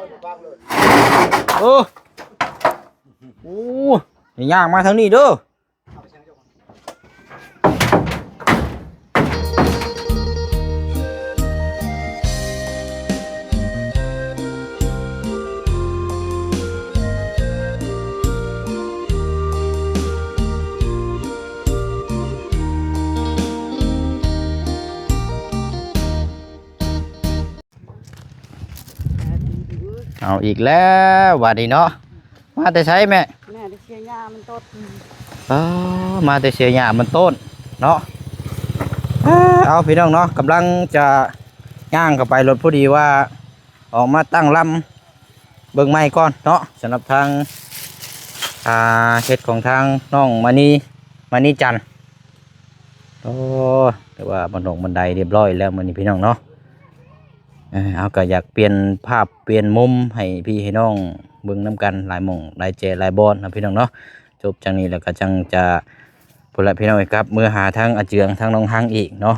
ໂອ້ ໂອ້ ຍ່າງມາທາງນີ້ເດີ. ເອົາອີກແລ້ວບາດນີ້ເນາະ. ມາແຕ່ໃສແມ່? ມາແຕ່ເຊຍຫຍ້າມັນຕົ້ນ. ອໍ ມາແຕ່ເຊຍຫຍ້າມັນຕົ້ນເນາະ. ເອົາ ພີ່ນ້ອງເນາະ, ກຳລັງຈະຍ່າງເຂົ້າໄປ ລົດພໍດີວ່າອອກມາຕັ້ງລຳເບິ່ງໃໝ່ກ່ອນເນາະ, ສຳລັບທາງ ອ່າ ເຮັດຂອງທາງນ້ອງມະນີ ມະນີຈັນ. ໂອ້ ແຕ່ວ່າບັນດອກບັນໄດຮຽບຮ້ອຍແລ້ວມື້ນີ້ ພີ່ນ້ອງເນາະ. ເອີ ເຮົາກໍຢາກປ່ຽນພາບປ່ຽນມຸມໃຫ້ພີ່ໃຫ້ນ້ອງເບິ່ງນຳກັນ ຫຼາຍໝ່ອງຫຼາຍແຈຫຼາຍບ່ອນເນາະ ພີ່ນ້ອງເນາະ. ຈົບຈັ່ງນີ້ແລ້ວກໍຈັ່ງຈະ ພຸ້ນລະ ພີ່ນ້ອງເອີຍ, ກັບເມືອຫາທາງອາເຈືອງ ທາງໜອງຮັງອີກເນາະ.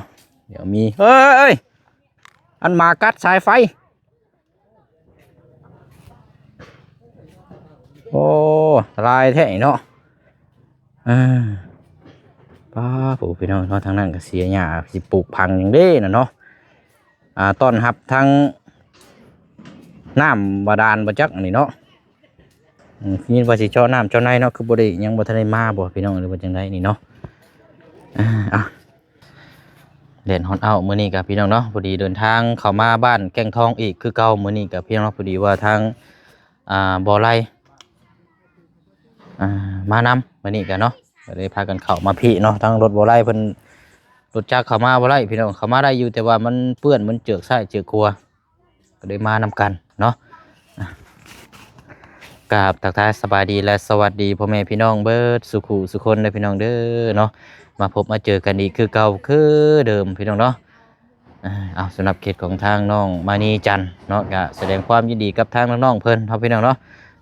ດຽວມີ ເອີຍ ອັນໝາກັດສາຍໄຟ. ໂອ້ ລາຍແທ້ເນາະ. ອ່າ ປ້າ ໂອ້ ພີ່ນ້ອງເນາະ, ທາງນັ້ນກໍເສຍຫຍ້າ ຊິປູກຜັງຫຍັງເດ້ນະເນາະ. ອ່າ ຕ້ອນຮັບທັງນ້ຳບາດານບໍ່ຈັກອັນນີ້ເນາະ. ອືມ ຍິນວ່າຊິເຈາະນ້ຳເຈາະໃນເນາະ, ຄືບໍ່ໄດ້ ຍັງບໍ່ທັນໄດ້ມາບໍ່ ພີ່ນ້ອງ ຫຼືວ່າຈັ່ງໃດນີ້ເນາະ. ອ່າ ເອົາ ແດດຮອດອ້າວມື້ນີ້ກໍ ພີ່ນ້ອງເນາະ, ພໍດີເດີນທາງເຂົ້າມາບ້ານແກ້ງທອງອີກຄືເກົ່າ. ມື້ນີ້ກໍ ພີ່ນ້ອງເນາະ, ພໍດີວ່າທາງ ອ່າ ບໍ່ໄຫຼ ອ່າ ມານຳມື້ນີ້ກໍເນາະ, ກໍເລີຍພາກັນເຂົ້າມາພີ້ເນາະ. ທາງລົດບໍ່ໄຫຼເພິ່ນ ລົດຈັກເຂົ້າມາບໍ່ໄດ້ ພີ່ນ້ອງ, ເຂົ້າມາໄດ້ຢູ່ ແຕ່ວ່າມັນເປື້ອນ ມັນເຈີກຊ້າຍເຈີກຂວາ ກໍໄດ້ມານຳກັນເນາະ. ອ່າ ກາບທັກທາຍສະບາຍດີ ແລະ ສະຫວັດດີພໍ່ແມ່ພີ່ນ້ອງເບິດສູ່ຄູ່ສູ່ຄົນເດີ ພີ່ນ້ອງເດີເນາະ. ມາພົບມາເຈີກັນອີກຄືເກົ່າຄືເດີມ ພີ່ນ້ອງເນາະ. ອ່າ ເອົາ ສຳລັບເຂດຂອງທາງນ້ອງມະນີຈັນເນາະ ກະສະແດງຄວາມຍິນດີກັບທາງນ້ອງໆເພິ່ນເນາະ ພີ່ນ້ອງເນາະ.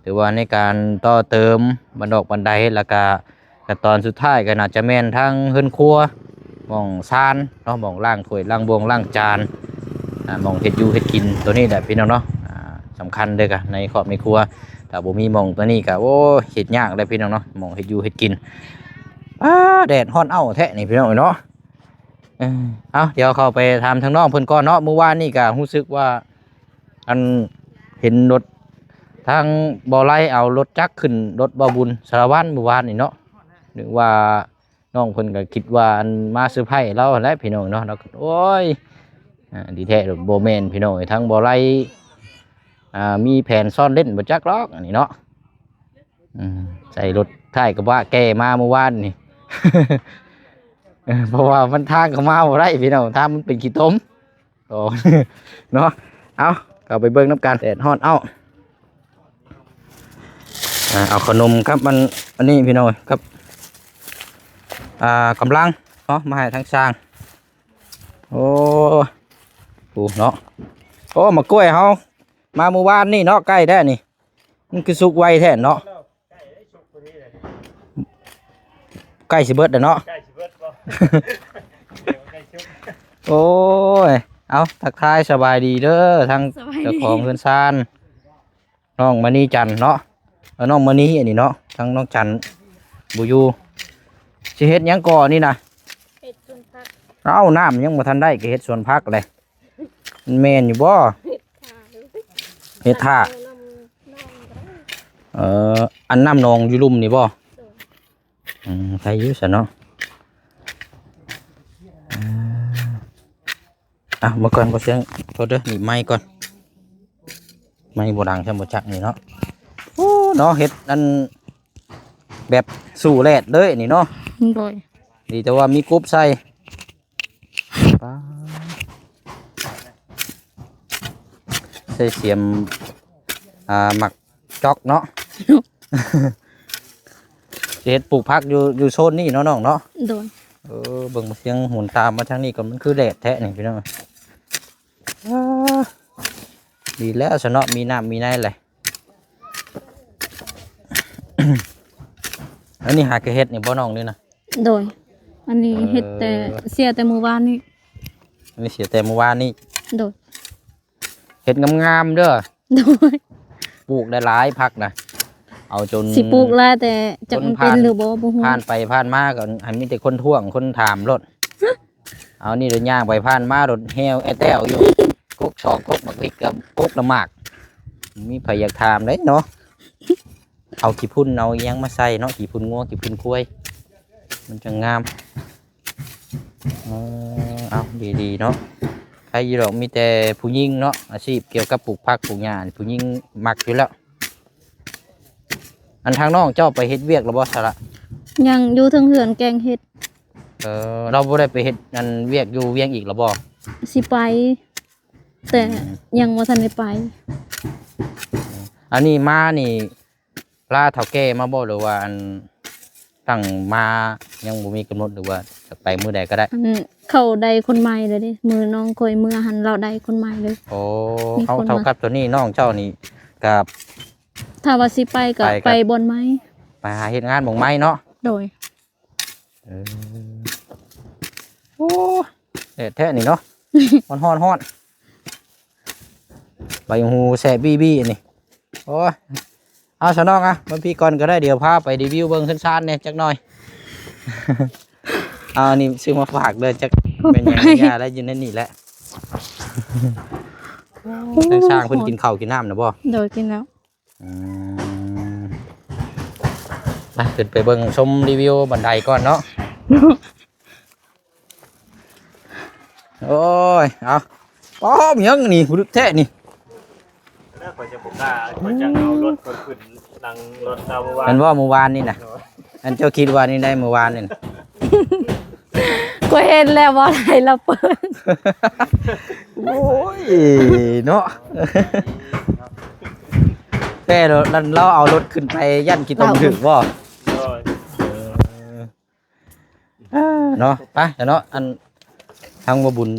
ຖືວ່າໃນການຕໍ່ເຕີມບັນດອກບັນໄດ ແລ້ວກະ ຂັ້ນຕອນສຸດທ້າຍກໍໜ້າຈະແມ່ນທາງເຮືອນຄົວ ໝ່ອງຊານເນາະ, ໝ່ອງລ້າງຖ້ວຍລ້າງບ່ວງລ້າງຈານ, ອ່າ ໝ່ອງເຮັດຢູ່ເຮັດກິນ ໂຕນີ້ແຫຼະ ພີ່ນ້ອງເນາະ. ອ່າ ສຳຄັນເດ້ກະ ໃນຄອບໃນຄົວ ຖ້າບໍ່ມີໝ່ອງໂຕນີ້ກະ ໂອ້ຍ ເຮັດຍາກເດ້ ພີ່ນ້ອງເນາະ, ໝ່ອງເຮັດຢູ່ເຮັດກິນ. ປ້າ ແດດຮ້ອນເອົ້າແທ້ນີ້ ພີ່ນ້ອງເອີຍເນາະ. ເອີ ເອົາ ດຽວເຂົ້າໄປຖາມທາງນ້ອງເພິ່ນກ່ອນເນາະ. ມື້ວານນີ້ກະຮູ້ສຶກວ່າ ອັນ ເຫັນລົດ ທາງບໍ່ໄຫຼເອົາລົດຈັກຂຶ້ນລົດບ່າວບຸນສາລະວັນມື້ວານນີ້ເນາະ, ນຶກວ່ານ້ອງເພິ່ນກໍຄິດວ່າ ອັນ ມາເຊີໄພລາວຫັ້ນແຫຼະ ພີ່ນ້ອງເນາະ. ລາວກໍ ໂອ້ຍ ອ່າ ທີ່ແທ້ບໍ່ແມ່ນ ພີ່ນ້ອງເອີຍ, ທາງບໍ່ໄຫຼ ອ່າ ມີແຜນຊ້ອນເຫຼັ້ນບໍ່ຈັກດອກ ອັນນີ້ເນາະ. ອືມ ໃສ່ລົດທ້າຍກະບະແກ່ມາມື້ວານນີ້ ເພາະວ່າມັນທາງເຂົ້າມາບໍ່ໄດ້ ພີ່ນ້ອງ, ທາງມັນເປັນຂີ້ຕົມ. ໂອ້ ເນາະ. ເອົາ ເຂົ້າໄປເບິ່ງນຳກັນ ແດດຮ້ອນເອົ້າ. ອ່າ ເອົາຂະໜົມກັບ ອັນ ອັນນີ້ ພີ່ນ້ອງ ກັບ ອ່າ ກຳລັງເນາະ ມາໃຫ້ທາງຊ່າງ. ໂອ້ ໂອ້ ເນາະ. ໂອ້ ໝາກກ້ວຍເຮົາມາມື້ວານນີ້ເນາະ ໃກ້ແທ້ນີ້. ມັນຄືສຸກໄວແທ້ເນາະ. ໃກ້ຊິເບິດແລ້ວເນາະ. ໃກ້ຊິເບິດບໍ່? ໂອ້ຍ ເອົາ ທັກທາຍສະບາຍດີເດີ ທັງ ສະບາຍດີ ເຈົ້າຂອງເຮືອນຊານ ນ້ອງມະນີຈັນເນາະ. ເອີ ນ້ອງມະນີອັນນີ້ເນາະ, ທັງນ້ອງຈັນບໍ່ຢູ່. ຊິເຮັດຫຍັງກ່ອນນີ້ນະ? ເຮັດສວນຜັກ. ເອົ້າ ນ້ຳຍັງບໍ່ທັນໄດ້ ກໍເຮັດສວນຜັກເລີຍ. ມັນແມ່ນຢູ່ບໍ່? ເຮັດທ່າ ເຮັດທ່າ. ເອີ ອັນນ້ຳໜອງຢູ່ລຸ່ມນີ້ບໍ່? ໂດຍ. ອືມ ໃສ່ຢູ່ຊັ້ນເນາະ. ເອົາ ມາກ່ອນ ບໍ່ສຽງ ໂທດເດີ ໜີບໄມກ່ອນ. ໄມບໍ່ດັງຊ້ຳບໍ່ຈັກນີ້ເນາະ. ໂອ້ ເນາະ ເຮັດອັນ ແບບສູ້ແດດເລີຍນີ້ເນາະ. ໂດຍ. ດີແຕ່ວ່າມີກົບໃສ່. ປ້າ ໃສ່ສຽມ ອ່າ ໝາກຈອກເນາະ. ຊິເຮັດປູກຜັກຢູ່ ຢູ່ໂຊນນີ້ເນາະ ນ້ອງເນາະ. ໂດຍ. ເອີ ເບິ່ງສຽງ ໝູນຕາມມາທາງນີ້ກໍ ມັນຄືແດດແທ້ນີ້ ພີ່ນ້ອງ. ອ່າ ດີແລ້ວຊະເນາະ ມີນ້ຳມີໃນແຫຼະ. ອັນນີ້ຫາກະເຮັດນີ້ບໍ່ ນ້ອງນີ້ນະ? ໂດຍ. ອັນນີ້ເຮັດແຕ່ ເອີ ເສຍແຕ່ມື້ວານນີ້. ອັນນີ້ເສຍແຕ່ມື້ວານນີ້. ໂດຍ. ເຮັດງາມໆເດີ. ໂດຍ. ປູກໄດ້ຫຼາຍຜັກນະ ເອົາຈົນ ຊິປູກຫຼາຍ ແຕ່ຈັກມັນເປັນຫຼືບໍ່ ບໍ່ຮູ້ ຜ່ານໄປຜ່ານມາກໍໃຫ້ມີແຕ່ຄົນທ້ວງຄົນຖາມໂລດ. ເອົານີ້ໂດດຍ່າງໄປຜ່ານມາໂດດແຮວແອແຕ້ວຢູ່ ກົກຊອກກົກໝາກລິກກັບກົກລະໝາກ ມີໃຜຢາກຖາມເດ້ເນາະ. ເອົາຂີ້ຝຸ່ນເອົາອີ່ຫຍັງມາໃສ່ເນາະ ຂີ້ຝຸ່ນງົວຂີ້ຝຸ່ນຄວາຍ ມັນຈັ່ງງາມ. ເອີ ເອົາ ດີໆ ເນາະ ໃຄຢູ່ດອກ ມີແຕ່ຜູ້ຍິງເນາະ ອາຊີບກ່ຽວກັບປູກຜັກປູກຫຍ້ານີ້ ຜູ້ຍິງມັກຢູ່ແລ້ວ. ອັນທາງນ້ອງເຈົ້າໄປເຮັດວຽກແລ້ວບໍ່ສະລະ? ຍັງ ຢູ່ເທິງເຮືອນແກງເຫັດ. ເອີ ລາວບໍ່ໄດ້ໄປເຮັດອັນວຽກຢູ່ວຽງອີກແລ້ວບໍ່? ຊິໄປ ແຕ່ ອືມ ຍັງບໍ່ທັນໄດ້ໄປ. ອັນນີ້ມານີ້ ລາເຖົ້າແກ່ມາບໍ່ ຫຼືວ່າອັນຕັ້ງມາຍັງບໍ່ມີກຳນົດ ຫຼືວ່າຈະໄປມື້ໃດກໍໄດ້? ອັນເຂົາໄດ້ຄົນໃໝ່ແລ້ວເດ້ ມື້ນ້ອງຂ້ອຍເມືອຫັ້ນ ລາວໄດ້ຄົນໃໝ່ເລີຍ. ໂອ້ ມີຄົນໃໝ່ ເອົາ ເທົ່າກັບຕົວນີ້ນ້ອງເຈົ້ານີ້ກໍ ຖ້າວ່າຊິໄປກໍໄປ ໄປກໍ ໄປບ່ອນໃໝ່ ໄປຫາເຮັດງານໝ່ອງໃໝ່ເນາະ. ໂດຍ. ເອີ ໂອ້ ແດດແທ້ນີ້ເນາະ ຮ້ອນໆ ໃບຫູແສບບີໆ ອັນນີ້. ໂອ້ຍ ເອົາຊະນ້ອງ ອ່ະ ເບິ່ງພີ້ກ່ອນກໍໄດ້ ດຽວພາໄປຣີວິວເບິ່ງເຮືອນຊານແດ່ຈັກໜ່ອຍ. ເອົາ ອັນນີ້ຊື້ມາຝາກເດີ ຈັກແມ່ນຫຍັງ ຂອບໃຈ ແມ່ນຫຍັງ ແລ້ວຢູ່ໃນນີ້ແຫຼະ. ທາງຊ່າງເພິ່ນກິນເຂົ້າກິນນ້ຳແລ້ວບໍ່? ໂດຍ ກິນແລ້ວ. ອືມ ໄປ ຂຶ້ນໄປເບິ່ງຊົມຣີວິວບັນໄດກ່ອນເນາະ. ໂອ້ຍ ເອົາ ປ້ອມຫຍັງນີ້ ລຶກແທ້ນີ້. ແລ້ວຂ້ອຍຈະບໍ່ກ້າ ຂ້ອຍຈະເອົາລົດຂ້ອຍຂຶ້ນຫຼັງລົດເຮົາວ່າ ແມ່ນບໍ່ ມື້ວານນີ້ນະ? ໂດຍ. ອັນເຈົ້າຄິດວ່ານີ້ໄດ້ ມື້ວານນີ້ນະ? ຂ້ອຍເຫັນແລ້ວວ່າໄດ້ລະເປີດ. ໂອ້ຍ ເນາະ ແຕ່ລາວເອົາລົດຂຶ້ນໄປຢ້ານຂີ້ຕົມຖືກບໍ່? ໂດຍ. ເອີ ເນາະ ໄປຊະເນາະ ອັນທາງບໍ່ບຸນ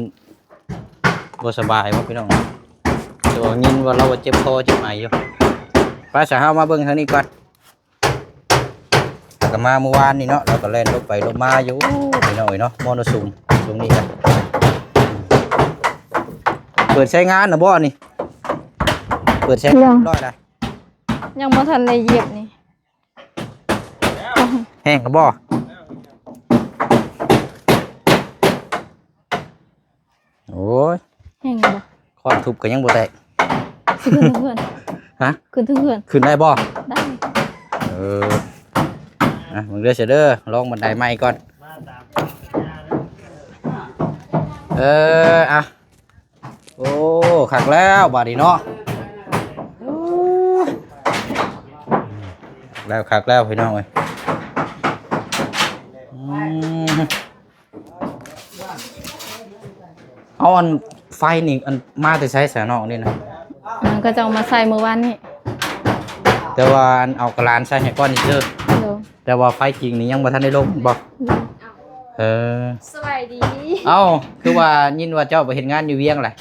ບໍ່ສະບາຍບໍ່ພີ່ນ້ອງ ແຕ່ວ່າຍິນວ່າລາວວ່າເຈັບຄໍເຈັບໄອຢູ່. ໄປຊະ ເຮົາມາເບິ່ງທາງນີ້ກ່ອນ. ແລ້ວກໍມາມື້ວານນີ້ເນາະ ແລ້ວກໍແລ່ນລົບໄປລົບມາຢູ່ ພີ່ນ້ອງເອີຍເນາະ ມໍລະສຸມ ຊ່ວງນີ້ກໍ ເປີດໃຊ້ງານນະບໍ່ນີ້? ເປີດໃຊ້ງານ ຍັງ ຮຽບຮ້ອຍລະ ຍັງບໍ່ທັນໄດ້ຢຽບນີ້. ແຫ້ງແລ້ວບໍ່? ໂອ້ຍ ແຫ້ງແລ້ວບໍ່? ຄ້ອນທຸບກໍຍັງບໍ່ແຕກ. ຊິຂຶ້ນເທິງເຮືອນ? ຮະ? ຂຶ້ນເທິງເຮືອນ ຂຶ້ນໄດ້ບໍ່? ໄດ້. ເອີ ອ່ະ ເບິ່ງເດີ ເຊີເດີ ລອງບັນໄດໃໝ່ກ່ອນ. ເອີ ອ່ະ ໂອ້ ຄັກແລ້ວບາດນີ້ເນາະ. ແລ້ວຄັກແລ້ວພີ່ນ້ອງເອີຍ. ອືມ ເອົາອັນໄຟນີ້ ອັນມາແຕ່ໃສຊະນ້ອງນີ້ນະ? ມັນກໍຈະເອົາມາໃສ່ມື້ວານນີ້ ແຕ່ວ່າອັນເອົາກະລານໃສ່ໃຫ້ກ່ອນນີ້ເດີ. ໂດຍ. ແຕ່ວ່າໄຟຈິງນີ້ຍັງບໍ່ທັນໄດ້ລົງແມ່ນບໍ່? ໂດຍ. ເອີ ສະບາຍດີ. ເອົ້າ ຄືວ່າຍິນວ່າເຈົ້າໄປເຮັດງານຢູ່ວຽງແຫຼະ?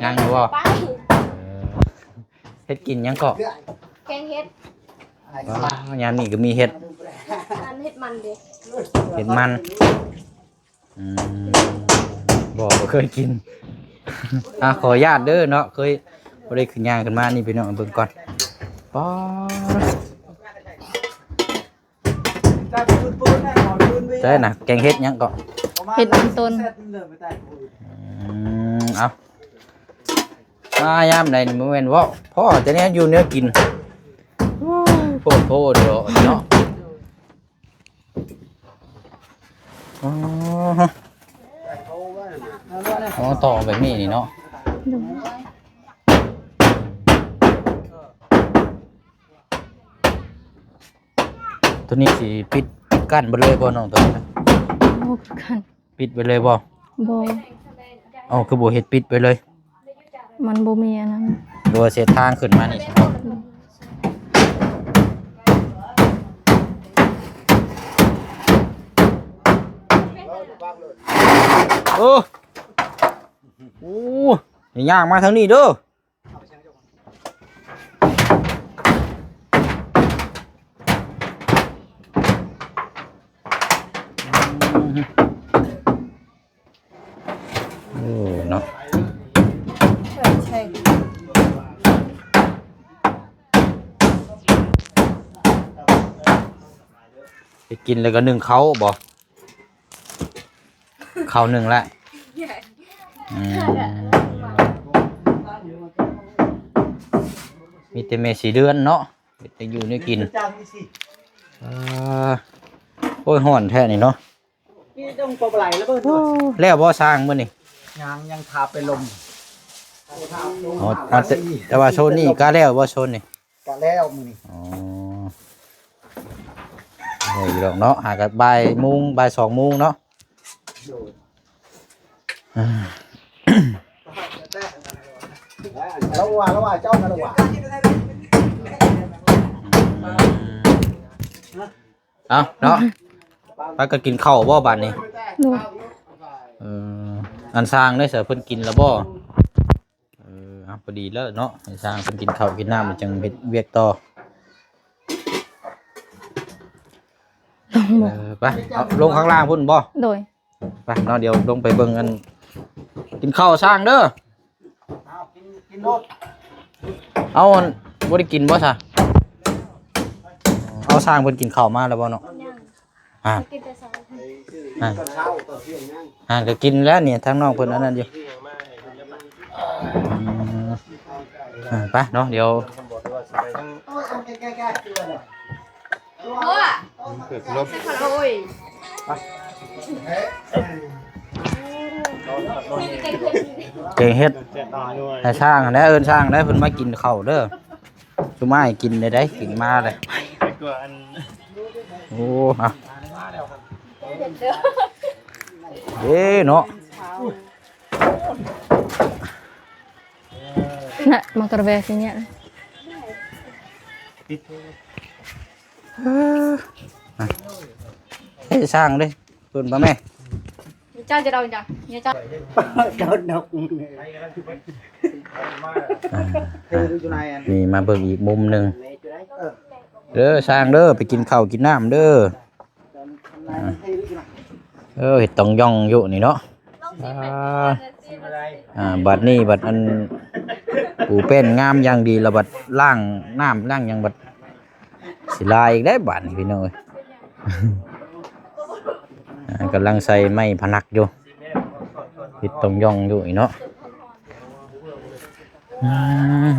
ຍັງຢູ່ບໍ່? ໄປ ເອີ ເຮັດກິນຫຍັງເກາະ? ແກງເຫັດ. ວ້າວ ຍາມນີ້ກໍມີເຫັດ ອັນເຫັດມັນເດ້ ເຫັດມັນ. ອືມ ບໍ່ ບໍ່ເຄີຍກິນ. ອ່າ ຂໍອະນຸຍາດເດີເນາະ ເຄີຍ ບໍ່ໄດ້ຂຶ້ນ ຍ່າງຂຶ້ນມານີ້ ພີ່ນ້ອງເບິ່ງກ່ອນ. ປ້າ ໃຊ່ນະ ແກງເຫັດຫຍັງເກາະ? ເຫັດມັນຕົ້ນ. ອືມ ເອົາ ມາຍາມໃດນີ້ບໍ່ແມ່ນເວົ້າ ພໍ້ແຕ່ແນວຢູ່ແນວກິນ. ໂອ້ຍ ໂພດໂພດເນາະ. ອໍ ອໍ ຕໍ່ແບບນີ້ນີ້ເນາະ. ໂດຍ. ຕົວນີ້ຊິປິດກັ້ນເບິດເລີຍບໍ່ນ້ອງ ຕົວນີ້ນະ? ບໍ່ ຄືກັນ. ປິດໄວ້ເລີຍບໍ່? ບໍ່. ເອົ້າ ຄືບໍ່ເຮັດປິດໄວ້ເລີຍ? ມັນບໍ່ມີອັນນັ້ນ ຫຼືວ່າເສດທາງຂຶ້ນມານີ້? ໂອ້ ໂອ້ ຍ່າງມາທາງນີ້ເດີ. ໂອ້ ເນາະ. ໄປກິນແລ້ວກໍໜຶ້ງເຂົ້າບໍ່? ເຂົ້າໜຶ້ງແລ້ວ. ອືມ ມີແຕ່ແມ່ສີ່ເດືອນເນາະ ເຮັດແນວຢູ່ແນວກິນ. ເອີ ໂອ້ຍ ຮ້ອນແທ້ນີ້ເນາະ. ແລ້ວບໍ່ຊ່າງມື້ນີ້? ຍັງ ຍັງທາໄປລົມ. ອໍ ແຕ່ ແຕ່ວ່າໂຊນນີ້ກະແລ້ວບໍ່ ໂຊນນີ້? ກະແລ້ວມື້ນີ້. ອໍ ໂອ້ຍ ດອກເນາະ ຫາກະບ່າຍໂມງ ບ່າຍສອງໂມງເນາະ. ໂດຍ ອ່າ ລະວ່າ ລະວ່າ ເຈົ້ານະລະວ່າ. ເອົາເນາະ ພາກັນກິນເຂົ້າບໍ່ບາດນີ້? ໂດຍ ເອີ ອັນຊ່າງເດ້ ເພິ່ນກິນແລ້ວບໍ່? ເອີ ເອົາ ພໍດີແລ້ວເນາະ ໃຫ້ຊ່າງເພິ່ນກິນເຂົ້າກິນນ້ຳ ຈັ່ງເຮັດວຽກຕໍ່. ເອີ ໄປ ເອົາ ລົງຂ້າງລ່າງພຸ້ນບໍ່? ໂດຍ ໄປເນາະ ດຽວລົງໄປເບິ່ງອັນ ກິນເຂົ້າຊ່າງເດີ. ເອົາ ກິນ ກິນໂລດ. ເອົາ ອັນ ບໍ່ໄດ້ກິນບໍ່ຊະ? ເອົາ ຊ່າງເພິ່ນກິນເຂົ້າມາແລ້ວບໍ່ເນາະ? ຍັງ ອ່າ ກິນແຕ່ເຊົ້າ. ອ່າ ຕອນເຊົ້າ ຕອນທ່ຽງຍັງ. ອ່າ ກໍກິນແລ້ວນີ້ ທາງນ້ອງເພິ່ນອັນນັ້ນຢູ່. ອືມ ອ່າ ໄປເນາະ ດຽວ ເກີດລົບ ແກງເຫັດ ໃຫ້ຊ່າງຫັ້ນແຫຼະ ເອີ້ນຊ່າງແຫຼະ ເພິ່ນມາກິນເຂົ້າເດີ. ຊຸມອ້າຍກິນໄດ້ ໄດ້ກິນມາເລີຍ. ໂອ້ ເອົາ ເດ້ເນາະ. ນະ ມອເຕີເວ ຊິເນຍ ເອີ ເອີ ຊ່າງເດ້ ເພິ່ນປະແມ່ ເຈົ້າຈະເດົາ ເຈົ້າ ເຈົ້າ ເຈົ້າ ເຈົ້າ ອ່າ ອ່າ ນີ້ມາເບິ່ງອີກມຸມໜຶ່ງເດີ ຊ່າງເດີ ໄປກິນເຂົ້າກິນນ້ຳເດີ. ເອີ ເຮັດຕອງຢອງຢູ່ນີ້ເນາະ. ອ່າ ອ່າ ບັດນີ້ບັດອັນ ປູແປ້ນງາມຢ່າງດີ ແລ້ວບັດລ້າງນ້ຳລ້າງຫຍັງ ບັດຊິລາຍອີກໄດ໋ບາດນີ້ ພີ່ນ້ອງເອີຍ. ອ່າ ກຳລັງໃສ່ໄມ້ພະນັກຢູ່ ເຮັດຕອງຢອງຢູ່ນີ້ເນາະ. ອືມ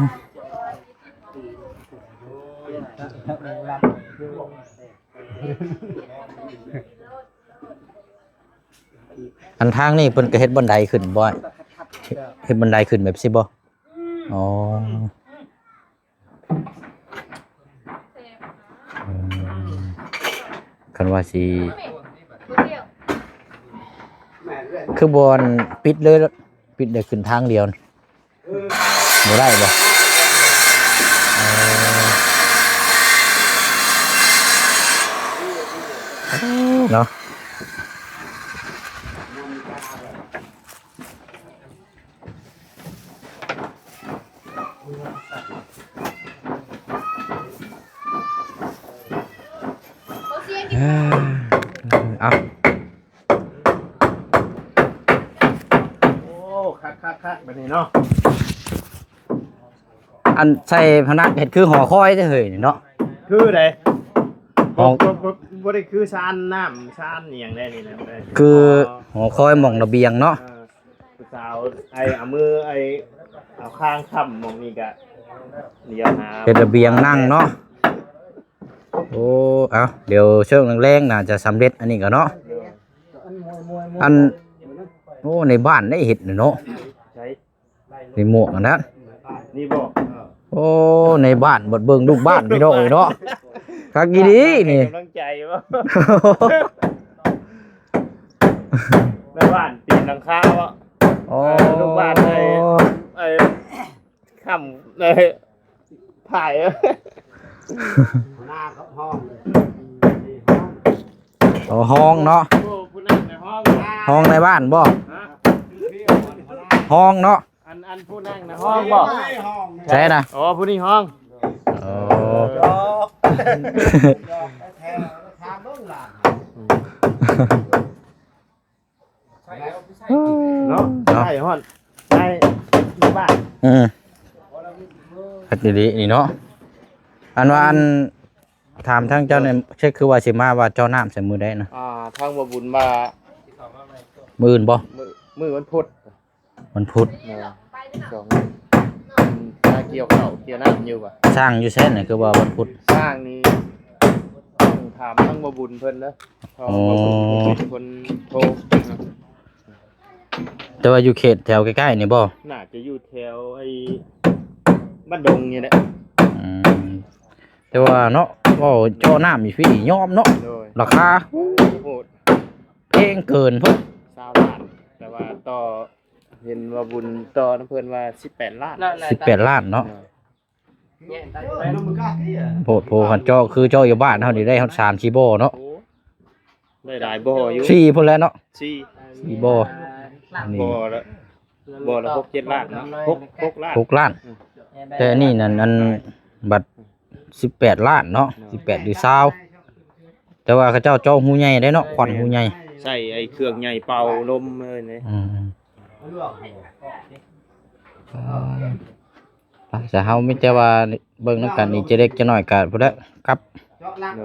ອັນທາງນີ້ເພິ່ນກໍເຮັດບັນໄດຂຶ້ນບໍ່? ເຮັດບັນໄດຂຶ້ນແບບຊີ້ບໍ່? ອໍ ອືມ ຄັນວ່າຊິ ຄືບໍ່ອັນປິດເລີຍ ປິດໄດ້ຂຶ້ນທາງດຽວນີ້ ບໍ່ໄດ້ບໍ່? ເອີ ເນາະ. ເອີ ເອົາ ໂອ້ ຄັກໆໆ ບາດນີ້ເນາະ. ອັນໃສ່ພະນັກເຮັດຄືຫໍຄອຍເດ້ເຮີ້ຍເນາະ. ຄືໃດ? ຫໍ ບໍ່ ບໍ່ ບໍ່ ບໍ່ໄດ້ຄືຊານນ້ຳຊານອີ່ຫຍັງໃດນີ້ນະ. ຄືຫໍຄອຍໝ່ອງລະບຽງເນາະ. ເອີ ຜູ້ສາວໄອ້ເອົາມືໄອ້ເອົາຄາງຄ້ຳໝ່ອງນີ້ກະດຽວຫາເຮັດລະບຽງນັ່ງເນາະ. ໂອ້ ເອົາ ດຽວເຊີງແລງໆ ໜ້າຈະສຳເລັດອັນນີ້ກະເນາະ. ອັນ ໂອ້ ໃນບ້ານໄດ້ເຮັດເນາະ. ໃສ? ໃນໝວກອັນນັ້ນ ນີ້ບໍ່? ໂອ້ ໃນບ້ານບັດເບິ່ງລູກບ້ານ ພີ່ນ້ອງເອີຍເນາະ. ຄັກອີ່ຫຼີນີ້ ໃຫ້ກຳລັງໃຈບໍ່? ໃນບ້ານຕີນຫຼັງຄາບໍ່? ອໍ ເອີ ລູກບ້ານໄອ້ ໄອ້ຄ້ຳ ໄອ້ ຖ່າຍ ຫົວໜ້າເຂົາຮ້ອງເລີຍ ອໍ ຮ້ອງເນາະ. ໂອ້ ຜູ້ນັ້ນນະຮ້ອງ ຮ້ອງໃນບ້ານບໍ່? ຮະ? ຮ້ອງເນາະ. ອັນ ອັນຜູ້ນັ້ນນະຮ້ອງບໍ່? ໃສນະ? ອໍ ຜູ້ນີ້ຮ້ອງ. ໂອ້ ເນາະ ເນາະ ໃສ່ຮອດໃສ່ບ້ານ. ອືມ ເຮັດດີໆ ນີ້ເນາະ. ອັນວ່າອັນ ຖາມທາງເຈົ້າແດ່ ເອີ ເຊັກຄືວ່າຊິມາວ່າເຈາະນ້ຳໃສ່ມື້ໃດນະ? ອ່າ ທາງບໍ່ບຸນວ່າ ມື້ອື່ນບໍ່? ມື້ ມື້ວັນພຸດ ວັນພຸດ ແມ່ນ ສອງ ຫາກ່ຽວເຂົ້າກ່ຽວນ້ຳຢູ່ບໍ່? ຊ່າງຢູ່ໃສນະ ຄືວ່າວັນພຸດ? ຊ່າງນີ້ຕ້ອງຖາມທາງບໍ່ບຸນເພິ່ນເດີ ເພາະ ອໍ ວ່າບໍ່ບຸນເພິ່ນເປັນຄົນໂທ. ແຕ່ວ່າຢູ່ເຂດແຖວໃກ້ໆນີ້ບໍ່? ໜ້າຈະຢູ່ແຖວໄອ້ບ້ານດົງນີ້ແຫຼະ. ອືມ ແຕ່ວ່າເນາະ ເວົ້າເຈາະນ້ຳອີກພີ້ຍອມເນາະ. ໂດຍ ລາຄາ ໂອ້ໂຫ ໂຫດ ແພງເກີນພຸ້ນ ຊາວລ້ານ ແຕ່ວ່າຕໍ່ ເຫັນວ່າບຸນຕໍ່ນຳເພິ່ນວ່າສິບແປດລ້ານ. ສິບແປດລ້ານເນາະ. ໂອ້ ໂພດໂພ ຄັນເຈາະຄືເຈາະຢູ່ບ້ານເຮົານີ້ໄດ້ຮອດສາມສີ່ບໍ່ເນາະ. ໂອ້ ໄດ້ຫຼາຍບໍ່ຢູ່ ສີ່ພຸ້ນແຫຼະເນາະ. ສີ່ ສີ່ບໍ່ ນີ້ ບໍ່ລະ ບໍ່ລະຫົກເຈັດລ້ານເນາະ ຫົກ ຫົກລ້ານ ຫົກລ້ານ. ອືມ ແຕ່ອັນນີ້ນັ້ນ ອັນ ບັດສິບແປດລ້ານເນາະ ເນາະ ສິບແປດຫຼືຊາວ ແຕ່ວ່າເຂົາເຈົ້າເຈາະຮູໃຫຍ່ເດ້ເນາະ ຂວັນຮູໃຫຍ່ ໃສ່ໄອ້ເຄື່ອງໃຫຍ່ເປົ່າລົມເລີຍນີ້. ອືມ ໄປ ສະເຮົາມີແຕ່ວ່າເບິ່ງນຳກັນອີກຈະເລັກຈະໜ້ອຍກະພຸ້ນແຫຼະ ກັບ ເນ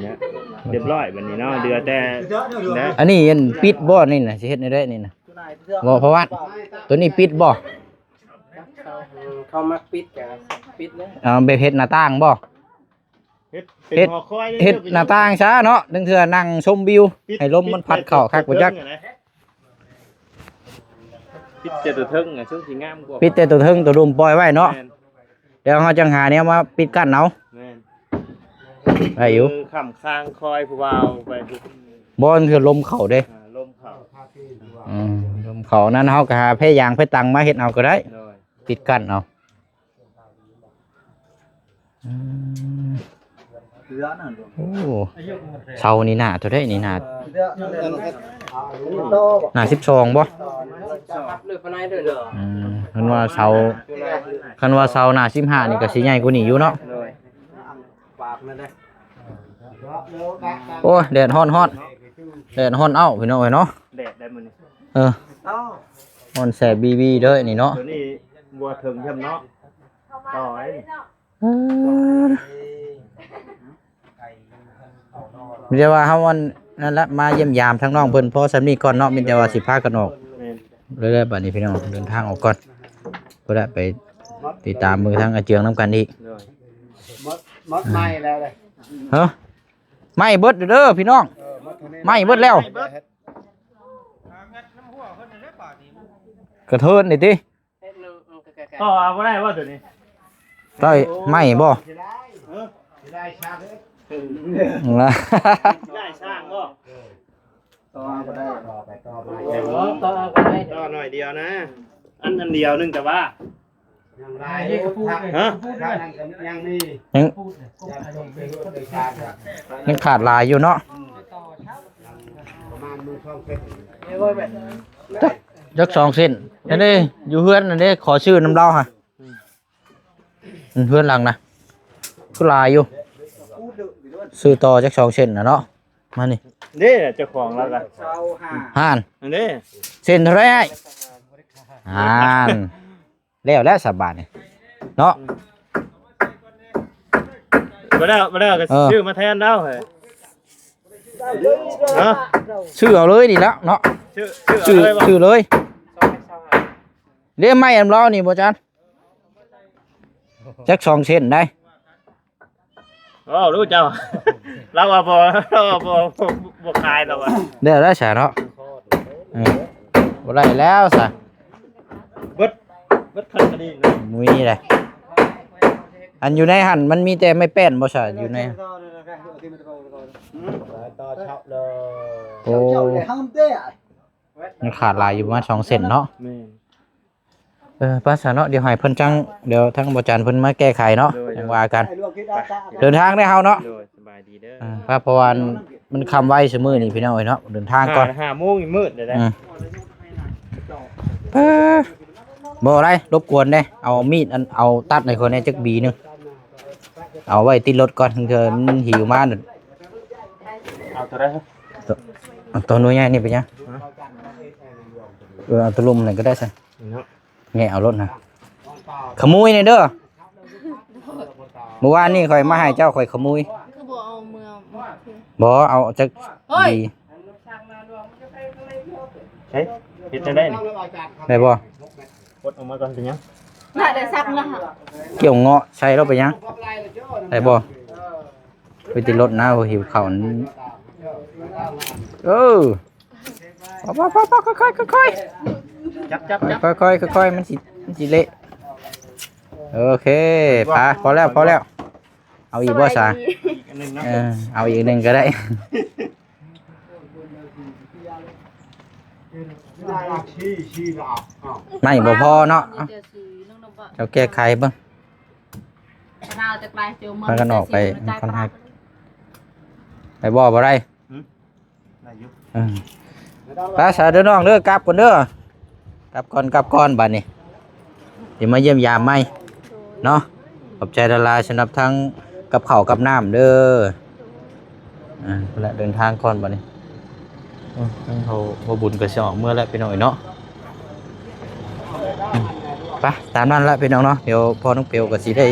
ຍ ຮຽບຮ້ອຍບັດນີ້ເນາະ ເຫຼືອແຕ່ ອັນນີ້ອັນປິດບໍ່ນີ້ນະ ຊິເຮັດແນວໃດນີ້ນະ? ບໍ່ ເພາະວ່າໂຕນີ້ປິດບໍ່? ເຂົາ ເຂົາມັກປິດກະປິດເລີຍ. ເອົາແບບເຮັດໜ້າຕ່າງບໍ່? ເຮັດ ເຮັດ ເປັນຫໍຄອຍເລີຍ ເຮັດໜ້າຕ່າງຊະເນາະ ລາງເທື່ອນັ່ງຊົມວິວ ປິດ ໃຫ້ລົມມັນພັດເຂົ້າຄັກບໍ່ຈັກ. ປິດແຕ່ໂຕເທິງນະ ຊົງຊິງາມກວ່າ ປິດແຕ່ໂຕເທິງ ໂຕລຸ່ມປ່ອຍໄວ້ເນາະ. ແມ່ນ ແລ້ວເຮົາຈັ່ງຫາແນວມາປິດກັ້ນເອົາ. ແມ່ນ ໄດ້ຢູ່ ເອີ ຄ້ຳຄາງຄອຍຜູ້ບ່າວໄປ ບໍ່ ລາງເທື່ອລົມເຂົ້າເດ້. ອ່າ ລົມເຂົ້າ ອືມ ລົມເຂົ້ານັ້ນ ເຮົາກະຫາແພຢາງແພຕັງມາເຮັດເອົາກະໄດ້. ໂດຍ ປິດກັ້ນເອົາ. ອືມ ໂອ້ ເສົານີ້ໜາເທົ່າໃດນີ້ນະ? ໜາສິບສອງບໍ່? ອືມ ຄັນວ່າເສົາ ຄັນວ່າເສົາໜາສິບຫ້ານີ້ກະຊິໃຫຍ່ກວ່ານີ້ຢູ່ເນາະ. ໂດຍ ໂອ້ຍ ແດດຮ້ອນໆ ແດດຮ້ອນເອົ້າ ພີ່ນ້ອງເອີຍເນາະ. ແດດໄດ້ມື້ນີ້ ເອີ ຮ້ອນແສບບີບີເດີນີ້ເນາະ. ໂຕນີ້ບໍ່ເຖິງຊ່ຳເນາະ ຕໍ່ໄອ້ ເອີ ມີແຕ່ວ່າເຮົາອັນນັ້ນລະ ມາຢ້ຽມຢາມທາງນ້ອງເພິ່ນພໍສ່ຳນີ້ກ່ອນເນາະ ມີແຕ່ວ່າຊິພາກັນອອກ. ແມ່ນ ເລີຍໆ ບາດນີ້ພີ່ນ້ອງ ເດີນທາງອອກກ່ອນ ບໍ່ໄດ້ໄປຕິດຕາມເບິ່ງທາງອາເຈືອງນຳກັນອີກ. ໂດຍ ໝົດ ໝົດໄມ້ແລ້ວເດ້ ຮະ ໄມ້ເບິດເດີພີ່ນ້ອງ. ເອີ ໝົດເທົ່ານີ້ ໄມ້ເບິດແລ້ວ ໄມ້ເບິດ ກະເທີນນີ້ຕິ. ຕໍ່ເອົາບໍ່ໄດ້ບໍ່ໂຕນີ້? ໄດ້ໄມ້ບໍ່? ເອີ ຊິໄດ້ຊ່າງເອີຍ ຊິໄດ້ຊ່າງບໍ່? ຕໍ່ເອົາບໍ່ໄດ້ ຕໍ່ໄມ້ ຕໍ່ເອົາບໍ່ໄດ້ ຕໍ່ໜ້ອຍດຽວນະ ອັນ ອັນດຽວໜຶ່ງກະວ່າ ຍັງຫຼາຍ ຮະ ຍັງມີ ຍັງ ຍັງຂາດຫຼາຍຢູ່ເນາະ. ປະມານໜຶ່ງສອງເຊັນ ຈັກ ຈັກສອງເຊັນ. ອັນນີ້ຢູ່ເຮືອນ ອັນນີ້ຂໍຊື້ນຳລາວຫະ ອືມ ເຮືອນຫຼັງນະ ຄືຫຼາຍຢູ່ ຊື້ຕໍ່ຈັກສອງເຊັນນະເນາະ. ມານີ້ເດ້ ເຈົ້າຂອງລາວກະ ຫ້າ ຫັ້ນເດ້ ເຊັນເທົ່າໃດອ້າຍ? ຫັ້ນ ແລ້ວແຫຼະສະບາດນີ້ເນາະ. ບໍ່ແລ້ວ ບໍ່ແລ້ວກະ ເອີ ຊື້ມາແທນລາວເຮີ້ຍ ຮະ ຊື້ເອົາເລີຍນີ້ແຫຼະເນາະ ຊື້ ຊື້ເອົາເລີຍບໍ່? ຊື້ເລີຍ ເດ້ໄມ້ອຳລາວນີ້ບໍ່ຈັນ ຈັກສອງເຊັນໄດ໋. ເວົ້າລູກເຈົ້າ ລາວວ່າບໍ່ ລາວວ່າບໍ່ ບໍ່ ບໍ່ຂາຍລາວວ່າ. ແລ້ວໄດ້ສາເນາະ ເອີ ບໍ່ໄດ້ແລ້ວສາ ເບິດ ເບິດຄັນກະດີເນາະ ມີໄດ໋. ອັນຢູ່ໃນຫັ້ນມັນມີແຕ່ໄມ້ແປ້ນບໍ່ສາ ຢູ່ໃນ ໂອ້ ມັນຂາດຫຼາຍຢູ່ປະມານສອງເຊັນເນາະ. ແມ່ນ ເອີ ໄປສາເນາະ ດຽວໃຫ້ເພິ່ນຈັ່ງ ດຽວທາງບໍ່ຈັນເພິ່ນມາແກ້ໄຂເນາະ ໂດຍ ຈັ່ງວ່າກັນ ໂດຍ ເດີນທາງເດີເຮົາເນາະ ໂດຍ ສະບາຍດີເດີ ອ່າ ເພາະວ່າມັນຄ່ຳໄວຊຸມື້ນີ້ພີ່ນ້ອງເອີຍເນາະ ເດີນທາງກ່ອນ ຫ້າ ຫ້າໂມງນີ້ມືດແລ້ວ ອືມ ເອີ ບໍ່ໄດ້ລົບກວນເດ້ ເອົາມີດອັນ ເອົາຕັດໃຫ້ຂ້ອຍແດ່ຈັກບີໜຶ່ງ ເອົາໄວ້ຕິດລົດກ່ອນ ເທື່ອມັນຫິວມາ ເອົາໂຕໃດ ເອົາໂຕໜ່ວຍໃຫຍ່ນີ້ເປັນຫຍັງ ຮະ ເອີ ເອົາໂຕລຸ່ມນັ້ນກະໄດ້ຊະ ເນາະ ແງະເອົາໂລດນະ ຂະໂມຍແດ່ເດີ. ມື້ວານນີ້ຂ້ອຍມາໃຫ້ເຈົ້າ ຂ້ອຍຂະໂມຍ. ຄືບໍ່ເອົາເມືອມາຄື ບໍ່ເອົາຈັກ ເຮີ້ຍ ດີ. ເຮັດຈັ່ງໃດນີ້? ໄດ້ບໍ່? ກົດອອກມາກ່ອນ ເປັນຫຍັງ? ນະ ໄດ້ສັກແລ້ວຫະ. ກ່ຽວເງາະໃສ່ແລ້ວເປັນຫຍັງ? ໄດ້ບໍ່? ໄປຕິດລົດນະ ເຮົາຫິວເຂົ້າ. ເອີ ພໍໆໆ ຄ່ອຍໆ ຄ່ອຍໆ ຈັບໆໆ ຄ່ອຍໆ ຄ່ອຍໆ ມັນຊິ ມັນຊິເລະ. ໂອເຄ ໄປ ພໍແລ້ວ ພໍແລ້ວ. ເອົາອີກບໍ່ຊະ? ອີກອັນໜຶ່ງເນາະ. ເອີ ເອົາອີກໜຶ່ງກໍໄດ້. ໄມ້ບໍ່ພໍເນາະ. ເອົາ ເຈົ້າແກ້ໄຂເບິ່ງ. ພາກັນອອກໄປ ມັນຄ່ອນຮາກ ໄປບໍ່ ບໍ່ໄດ້. ໄດ້ຢູ່ ເອີ ໄປຊະເດີນ້ອງເດີ ກັບກ່ອນເດີ ກັບກ່ອນ ກັບກ່ອນ ບາດນີ້ ຊິມາຢ້ຽມຢາມໃໝ່ເນາະ. ຂອບໃຈຫຼາຍໆ ສຳລັບທັງກັບເຂົ້າກັບນ້ຳເດີ. ອ່າ ພຸ້ນແຫຼະ ເດີນທາງກ່ອນບາດນີ້. ໂອ້ ທາງເຮົາບໍ່ບຸນກໍຊິອອກເມືອແລ້ວ ພີ່ນ້ອງເອີຍເນາະ. ອືມ ໄປ ຕາມນັ້ນລະ ພີ່ນ້ອງເນາະ. ດຽວພໍ່ນ້ອງເປວກໍຊິໄດ້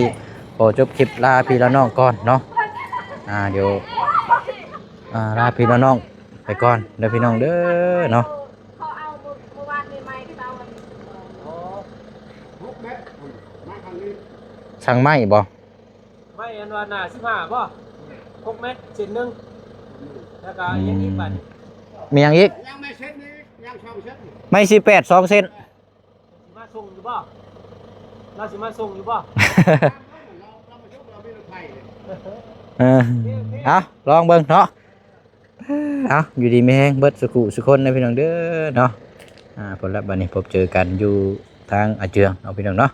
ຂໍຈົບຄລິບລາພີ່ລານ້ອງກ່ອນເນາະ. ອ່າ ດຽວ ອ່າ ລາພີ່ລານ້ອງໄປກ່ອນເດີ ພີ່ນ້ອງເດີເນາະ. ເຂົາເອົາມື້ ມື້ວານນີ້ໄມ້ ເຂົາເອົາອັນ ສັ່ງໄມ້ບໍ່? ໄມ້ອັນວ່າໜ້າສິບຫ້າບໍ່? ຫົກແມັດເສັ້ນໜຶ່ງ ແລ້ວກໍ ອືມ ຫຍັງອີກບາດນີ້? ມີຫຍັງອີກ? ຍັງໄມ້ເສັ້ນນີ້ ຍັງສອງເສັ້ນ ໄມ້ສິບແປດ ສອງເສັ້ນ. ຊິມາສົ່ງຢູ່ບໍ່? ລາວຊິມາສົ່ງຢູ່ບໍ່? ເອີ ເອົາ ລອງເບິ່ງເນາະ. ເອົາ ຢູ່ດີມີແຮງເບິດສຸຂູສຸຄົນເດີ ພີ່ນ້ອງເດີເນາະ. ອ່າ ພຸ້ນລະ ບາດນີ້ພົບເຈີກັນຢູ່ທາງອາເຈືອງເນາະ ພີ່ນ້ອງເນາະ.